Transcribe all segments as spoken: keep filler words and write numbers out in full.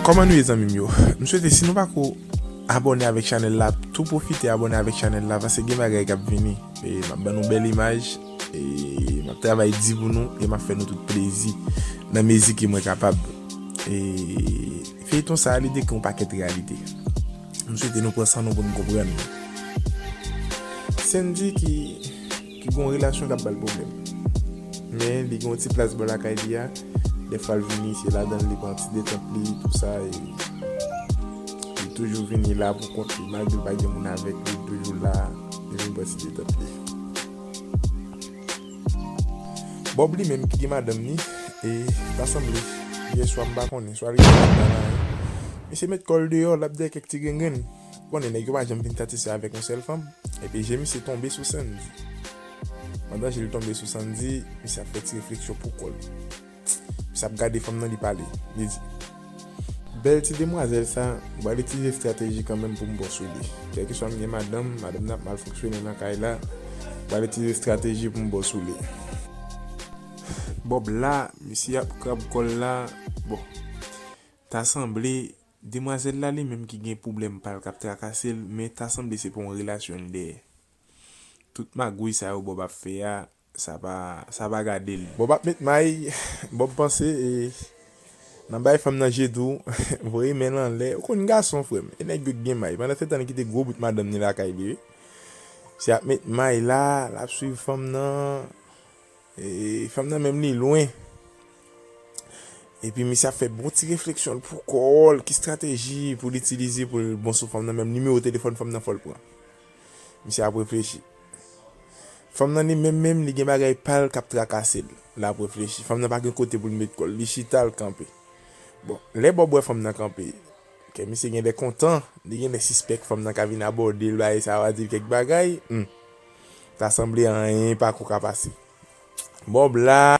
Kòman nou ye, zanmi m yo? M swete si nou pako abòne avèk chanèl la, tou pwofite abòne avèk chanèl la, paske gen bagay k ap vini. E m ap ban nou bèl imaj, e m ap travay di pou nou, e m ap fè nou tout plezi nan mezi ke mwen kapab. E feyton sa a, li dekri yon pakèt reyalite. M swete nou pran san nou pou n konprann. Sandy ki, ki gen yon relasyon k ap ba l pwoblèm. Men li gen yon ti plas bò lakay li a. Dèfwa l vini, se ladan l li pran ti detant li, tou sa, e li toujou vini la pou kont li, malgre l pa gen moun avèk li, li toujou la, li vin pran ti detant li. Bob li menm ki gen madanm ni, e ta sanble, yè swa m pa konnen, swa l rive nan la, misye met kò l deyò, l ap dèyè kèk ti grengrenn. Ou konnen nèg yo pa janm vin satisfè avèk yon sèl fanm, epi je misye tonbe sou Sandy. Pandan je l tonbe sou Sandy, misye ap fè ti refleksyon pou kò l. Misye ap gade fanm nan, li pale. Li di, bèl ti demwazèl sa, m pral itilize estrateji kanmenm pou m bò sou li. Kèlkeswa m gen madanm, madanm nan ap mal fonksyone nan kay la, m pral itilize estrateji pou m bò sou li. Bob la, misye ap krab kò l la. Bon, ta sanble, demwazèl la li menm ki gen pwoblèm pa l k ap trakase l, men ta sanble se pa yon relasyon l dèyè. Tout magouy sa yo Bob ap fè a, sa pa, sa pa gade l. Bob ap met may, Bob panse, e, nan bay fanm nan je tou, voye men l anlè. Ou konn gason, frè m. E nèg yo k gen may. Pandan se tan li kite gwo bout madanm ni lakay li, wi. Se ap met may la, l ap swiv fanm nan. E, fanm nan menm li lwen. Epi misye ap fè bon ti refleksyon l pou kò l, ki estrateji pou l itilize pou l bon sou fanm nan, menm nimewo telefòn fanm nan fò l pran. Misye ap reflechi. Fanm nan li menm menm, li gen bagay pa l k ap trakase l. L ap reflechi. Fanm nan pa gen kote pou l met kò l. Li chita, l kanpe. Bon, lè Bob wè fanm nan kanpe, kè misye genlè kontan, li genlè sispèk fanm nan ka vin abòde l, bagay sa yo, a di l kèk bagay. Hmm. Ta sanble anyen pako ka pase. Bob la,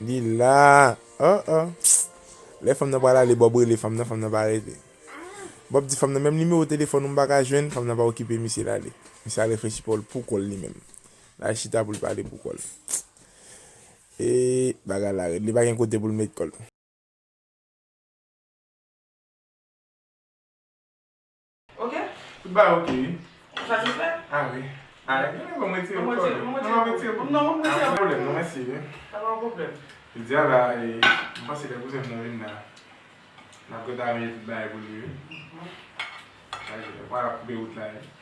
li la. Oh, oh. Lè fanm nan pral ale, Bob rele fanm nan, fanm nan pa rete. Bob di fanm nan, menm nimewo telefòn ou m pa ka jwenn, fanm nan pa okipe misye, l ale. Misye al reflechi pou, pou kò l li menm. L al chita pou l pale pou kò l. E bagay la rèd, li pa gen kote pou l met kò l. Ok? Tout bagay ok, wi. Ou satisfè? Ah wi. Ah, gen lè pou m retire kò l. Non, m ap retire kò l. Non, m ap retire kò l. Ah, pa pwoblèm, non, mèsi, wi. Pa gen pwoblèm. Jodi a la, e, m panse lè kouzen m nan vin la, n ap gentan aranje tout bagay pou li, wi. Mhm. Sa vle di, lè pa l ap koupe wout la, wi.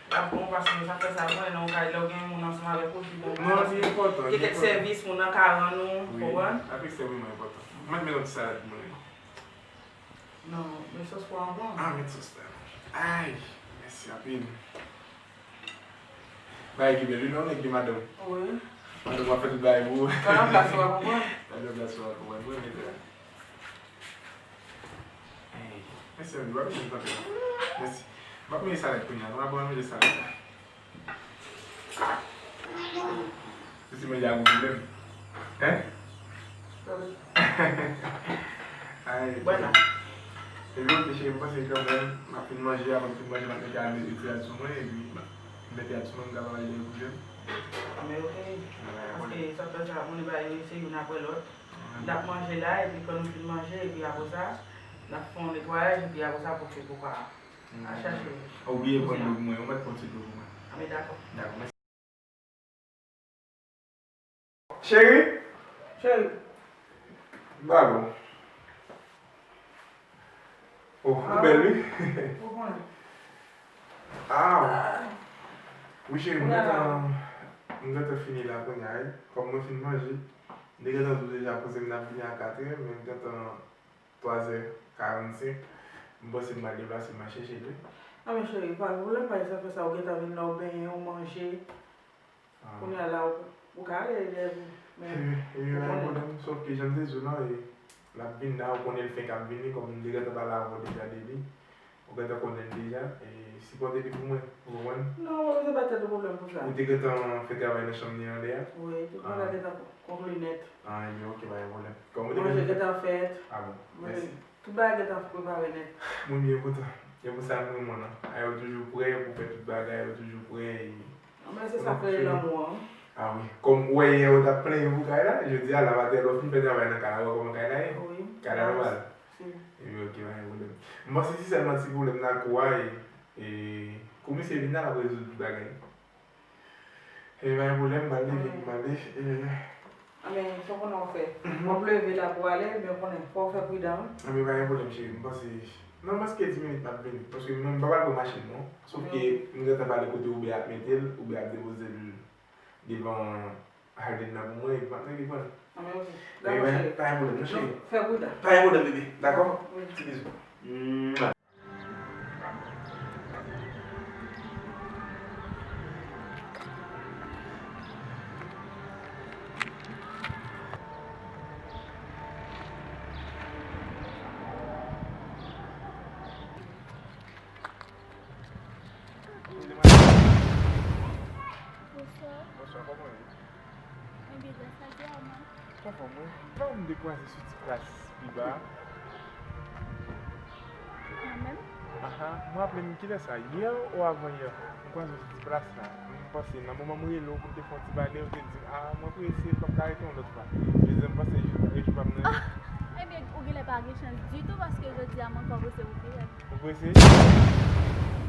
L ap bon, paske sa fè sa, ou konnen nan yon kay, lè w gen moun ansanm avèk ou, li bon pou ou, paske gen kèk sèvis moun nan ka rann ou, ou konprann? Wi, l ap ekstrèmeman enpòtan. Mwen, mete yon ti salad pou mwen. Non, men sòs pwa an bon. Ah, met sòs la. Ay, mèsi anpil. Bagay ki bèl, wi, lè w nèg gen madanm. Wi. Madanm w ap fè tout bagay pou ou. Sa nan plas ou a konprann. Sa nan plas ou a konprann. Mwen mete la. Ey, mèsi anpil, w ap jwenn tante. Mèsi. M ap manje salad kounye a, non, apre m ap manje salad la. Ou se manje a gou pwoblèm. Hein? Ay, bwè la. Epi, ok, cheri, m panse kanmenm, m ap fin manje, apre m fin manje, m ap mete al mete rad sou mwen, epi m mete rad sou mwen, m ka pale de pwoblèm. Men ok, paske sa fè sa, moun li ba yo, se youn apre lòt. N ap manje la, epi kan nou fin manje, epi apre sa, n ap fè yon netwayaj, epi apre sa, pou fè pou pa al chache. Ou bliye pran dlo pou mwen, ou mèt pran ti dlo pou mwen. A, men dakò. Dakò, mèsi. Cheri? Cheri. Ba bon. Oh, ou bèl, wi. Ou konnen. Ah. Wi, cheri, m gentan, m gentan fini la kounye a, wi. Kòm mwen fin manje, m te gentan di w deja koze m nan ap vini a katrè, men m gentan twazè karannsenk. M panse m pral deplase, m al chèche l, wi. Non, men cheri, pa gen pwoblèm, pa gen zafè sa, ou gentan vin la, ou benyen, ou manje. Kounye a la, ou, ou ka rele lè vin, men ou konnen. Sòf ke jan m te di w lan, e, l ap vin la, ou konnen l fenk ap vini, kòm m te gentan pale avè w deja de li, ou gentan konnen l deja, e, sipòte li pou mwen, ou konprann? Non, ou pa bezwen bay tèt ou pwoblèm pou sa. Ou te gentan fè travay nan chanm li anlè a? Wi, tout bagay gentan konkli nèt. Ah, ebyen, ok, pa gen pwoblèm. Kòm ou te gentan fè. Manje gentan fèt. Ah bon, mèsi. Tout bagay gentan prepare nèt. Mwen byen kontan. E pou sa m renmen w lan. Ay, ou toujou prè pou fè tout bagay, ou toujou prè e. Non, men se sa k rele lanmou an. Ah wi. Kòm ou wè yè ou t ap plenyen pou kay la, jodi a la maten lè w fin fè travay nan kay la, ou wè kòman kay la ye? Wi. Kay la nòmal. Epi, ok, pa gen pwoblèm. M panse se sèlman ti pwoblèm nan kou a, e, e, kou misye vin la, l ap rezoud tout bagay. E, pa gen pwoblèm, m pral leve, m pral leve. Anben, sa w konnen w fè. W ap leve la pou w ale, men w konnen, fò w fè pridan, wi. Anben, pa gen pwoblèm, cheri, m panse, non, m panse ke dis minit m ap vini, paske mwen, m pa pral pran machin, non. Sòf ke m gentan pale kote Uber ap mete l, Uber ap depoze l devan Hardin nan pou mwen, epi m ap rele pran l. Anben, ok. Dakò, cheri. Pa gen pwoblèm, non, cheri. Fè pridan. Pa gen pwoblèm, bebe. Dakò? Wi. Ti bizou. Mwa. Bonswa. Bonswa, kòman w ye? Mwen byen, gras a Dye, a ou menm? Anfòm, wi. Ou pa wè m te kwaze sou ti plas pi ba a? Mwen menm? Aha, m raple m kilè sa, yè ou avan yè, m kwaze w sou ti plas la. M panse nan moman m rele w pou m te fè yon ti pale, ou te di m, a, mwen prese, m p ap ka rete yon lòt fwa. Jodi a m panse jou, e jou pa m nan. Ah! Ebyen, ou genlè pa gen chans ditou, paske jodi a m ankò prese pou fè l. Ou prese?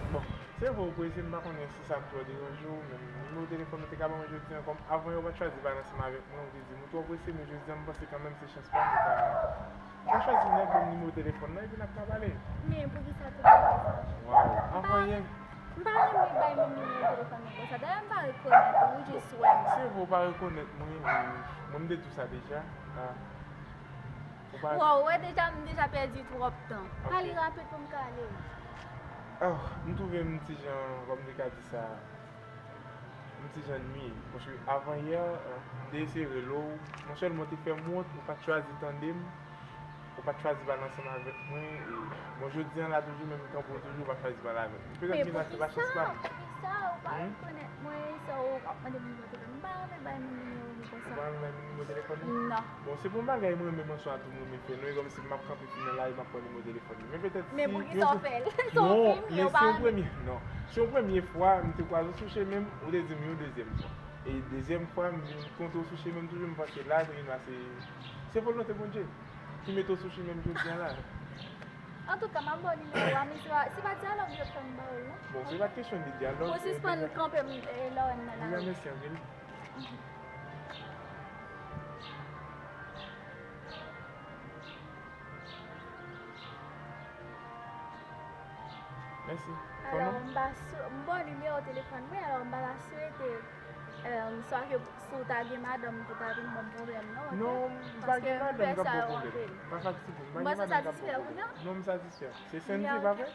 Bon, se vre ou prese, m pa konnen si sa ap twò deranje w, men nimewo telefòn ou te ka ban mwen jodi a, kòm avan yè ou pa t chwazi pale ansanm avèk mwen, ou te di m ou twò prese, men jodi a m panse kanmenm se chans pa m, ou pa, ou pa chwazi m nèt, ban m nimewo telefòn nan, epi n ap ka pale. Men poukisa tout bagay sa? Waw, avan yè. M pa renmen bay moun nimewo telefòn mwen konsa. Dayè m pa rekonèt ou, ou jis wè m. Se vre ou pa rekonèt mwen, men mwen m te di w sa deja. Ah. Ou pa... Waw, ou wè deja, m deja pèdi twòp tan. Ok. Pale rapid pou m ka ale. Oh, m twouve m ti jan, kòm m te ka di sa, m ti jan nui. Paske avan yè, m te eseye rele w, non sèlman w te fè m wont, ou pa t chwazi tande m, ou pa t chwazi pale ansanm avèk mwen, e, bon, jodi a la toujou, men m kanpe w toujou, ou pa t chwazi pale avèk mwen. Petèt ke sa se pa chans pa m. Men poukisa, poukisa ou pa rekonèt mwen, sa ou ap mande m nimewo telefòn? M pa renmen bay moun nimewo m konsa. Ou pa renmen bay moun nimewo telefòn ou? Non. Bon, se pa yon bagay mwen menm an swa tou m renmen fè, non, e kòmsi m ap kanpe fin nan lari, m ap pran nimewo telefòn li. Men petèt si... Men poukisa w fè l? Se yon fim, se yon pale. Non, men si yon premye, non. Si yon premye fwa, m te kwaze w sou chemen m, ou te di m yon dezyèm fwa. E dezyèm fwa, m vin kontre w sou chemen m toujou, m panse la, se vin la, se, se volonte Bondye ki mete w sou chemen m jodi a la. Antouka, m ap ba w nimewo a, men se pa, se pa dyalòg yo fè m ba w l, non. Bon, se pa kesyon de dyalòg, se... Fò w sispann kanpe m, e, lè w wè m nan lari. Mèsi anpil. Mèsi. Alò, m pa sou, m ba w nimewo telefòn mwen, alò m pa ta swete, èm, swa ke si w ta gen madanm, ou ta vin ban m pwoblèm, non, ok? Non, m pa gen madanm k ap ba w pwoblèm. Pa fatige w, m pa gen madanm k ap ba w pwoblèm. Non, m satisfè. Se Sandy, pa vre?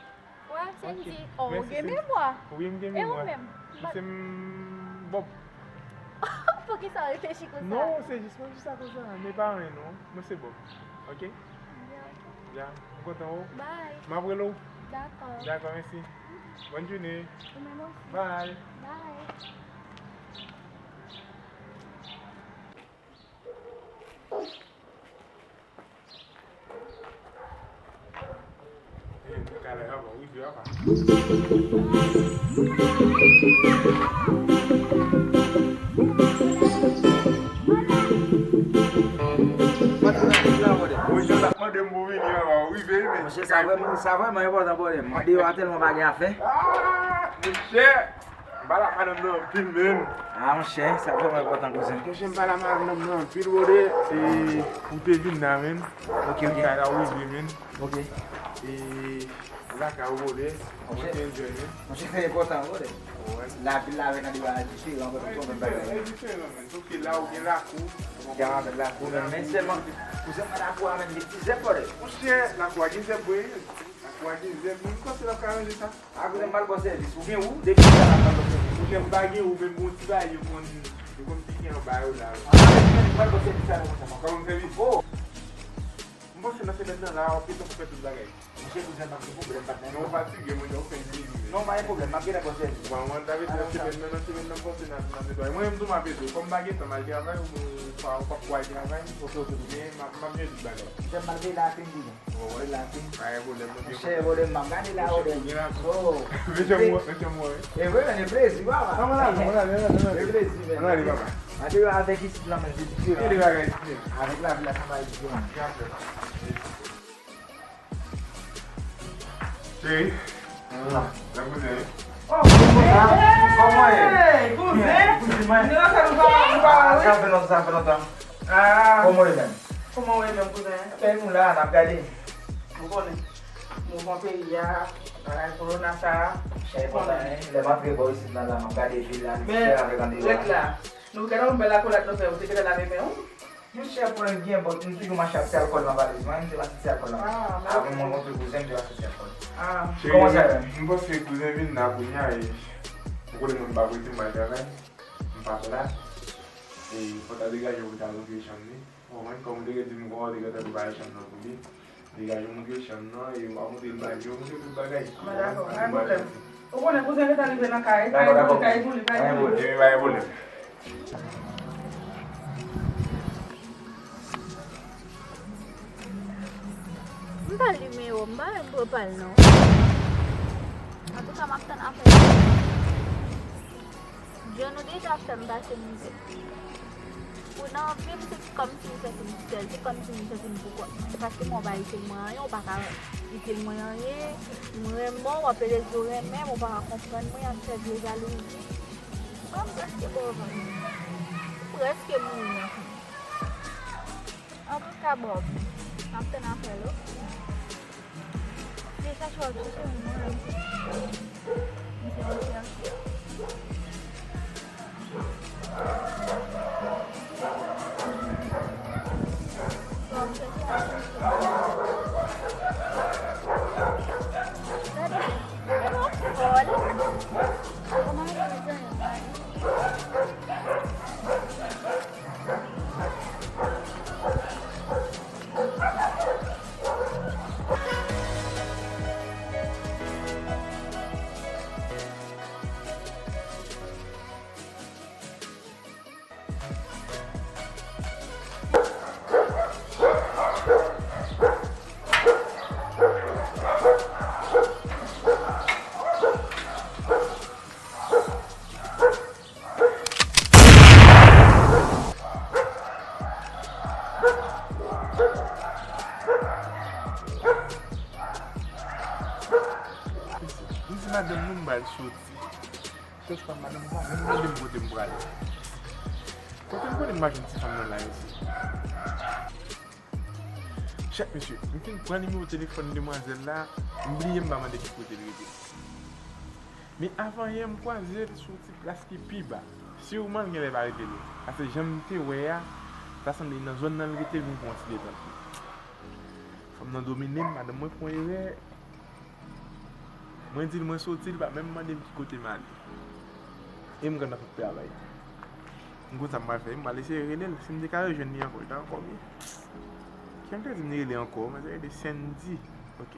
Wè, Sandy. Oh, ou gen memwa. Wi, m gen memwa. E ou menm? M se m Bob. Poukisa w reflechi konsa? Non, se jis mwen jis la konsa. Men pa anyen non. Mwen se Bob. Ok? Byen, ok. Byen, m kontan ou. Bye. M ap rele w. Dakò. Dakò, mèsi. Bòn jounen. Ou menm osi. Bye. Bye. Monchè, sa vrèman, sa vrèman enpòtan, brother. Mwen deyò a tèlman pa gen afè. Ah, monchè! M pale ak madanm nan anpil, menn. Ah, monchè, sa vrèman enpòtan, kouzen. Monchè, m pale ak madanm nan anpil, brother. E, ou te vin la, menn. Ok, ok. Kay la, ou rive, menn. Ok. E, lakay ou, brother. Monchè, mwen te enjoy, menn. Monchè, se enpòtan, brother. Wi. Lavi la avèk nan de bagay diferan, brother, ou konprann bagay. E diferan, menn. Sòf ke la, ou gen lakou. Ou gen lakou, menn. Men sèlman, kouzen mwen lakou a, menn, gen ti zèb, brother. Monchè, lakou a gen zèb, wi. Lakou a gen zèb, menn. M panse l ap ka ranje sa. A kote m pral ba w sèvis. Ou gen ou, depi talè m pral ba w sèvis. Monchè, m pa gen ou, men bon ti bagay yo konn, yo konn pike anba yo la. A, men m pral ba w sèvis sa, non, monchè, m ap ba w sèvis. Oh! M panse nan semèn nan la, w ap gentan fè tout bagay. Monchè, kouzen, m ap gen pwoblèm, patnè. Non, ou fatige, monchè, ou fè yon plezi, men. Non, pa gen pwoblèm, m ap gentan ba w sèvis. Bon, mwen ta vle di nan semèn nan, nan semèn nan, m panse n ap, n ap netwaye. Mwen menm tou, m ap ede w. Kòm m pa gen tan m al travay, ou pa, ou p ap kwè al travay. Ok, ok, ok. Men m ap, m ap jere tout bagay. Monchè, m pral veye la, King Didon. Ou wè? Relax. Pa gen pwoblèm, nou gen... Monchè, pwoblèm, m ap gade la, monchè, ou gen la. Oh. Mesye m wè, mesye m wè. E vre, men, e plezi, papa. Ann ale, ann ale, ann ale. E plezi, men. Ann ale, papa. Gade yo avèk isit la, men, se diferan. Gen de bagay isit, men. Avèk lavi la, se yon bagay diferan. Gen afè. Cheri, nan kouzen wi. Oh, kouzen! Kòman ye? Hey, kouzen! Kouzen, mwen. Nou nan sèl ou pa, ou pa wè, wi. Sa fè lontan, sa fè lontan. Ah. Kòman ye menm? Kòman w ye menm, kouzen? Ebyen, nou la, n ap gade. Ou konnen. Mouvman peyi a, bagay kolona sa a. Chè, ou konnen. Lè m antre bò isit la, la, m ap gade vil la, li fè avèk andeyò a. Ret la. Nou gentan yon bèl akolad nou fè, ou te gentan lave men w? Yon ti alkòl byen, but m toujou mache ak ti alkòl nan valiz mwen, m te pase ti alkòl nan. Ah, avan mwen kontre kouzen m, m te pase ti alkòl. Ah. Cheri, kòman sa ye? M panse kouzen vin la kounye a, e ou konnen mwen m pa prete, m al travay, m pa fè la. E fò ta degaje w pou ta rantre chanm li. Bon, mwen, kòm ou te gen di m kòman ou te gentan prepare chanm nan pou li. Degaje w montre chanm nan, e w a montre l bagay, w montre tout bagay. Mwen dakò, pa gen pwoblèm. Ou konnen kouzen gentan rive nan kay, kay pou li, kay pou li, kay pou li. Epi pa gen pwoblèm. M pa nimewo, m pa menm pran pa l non. Antouka, m ap tann apèl. John, ou deja fè m pase mizè. Ou nan vi m, se kòmsi m sòti m sèl, se kòmsi m sòti m pou kont mwen. Paske mwen pa itil mwen anyen, ou pa ka itil mwen anyen. M renmen w, w ap plede di w renmen m, ou pa ka konprann mwen, y ap fè vye jalouzi. Mwen, m prèske mò, m prèske mouri nan fon. Antouka, Bob, m ap tann apèl ou. Deja chwa w chèche moun mwen menm. M se yon chèche. Bon, m chèche la chèche. Gade, e yon fòl. Kòman mwen bezwen yon mari? M di madanm nou m pral soti. Chèf pa madanm pa menm mande m kote m prale. Kote m konnen m pa jwenn ti fanm nan la isit. Chèf mesye, m fin pran nimewo telefòn demwazèl la, m bliye m pa mande ki kote l rete. Men avan yè m kwaze l sou ti plas ki pi ba. Siman l genlè pa rete lwen. Paske jan m te wè a, ta sanble nan zòn nan l rete vin pran yon ti detant li. Fanm nan domine m, madanm mwen fè yon erè. Mwen di l mwen soti, li pa menm mande m ki kote m ale. E m gentan fèk travay. M konn sa m pral fè, m pral eseye rele l. Si m te ka rejwenn li ankò, li ta ankò byen. Kiyès ki te di m li rele ankò? Mwen te rele Sandy. Ok.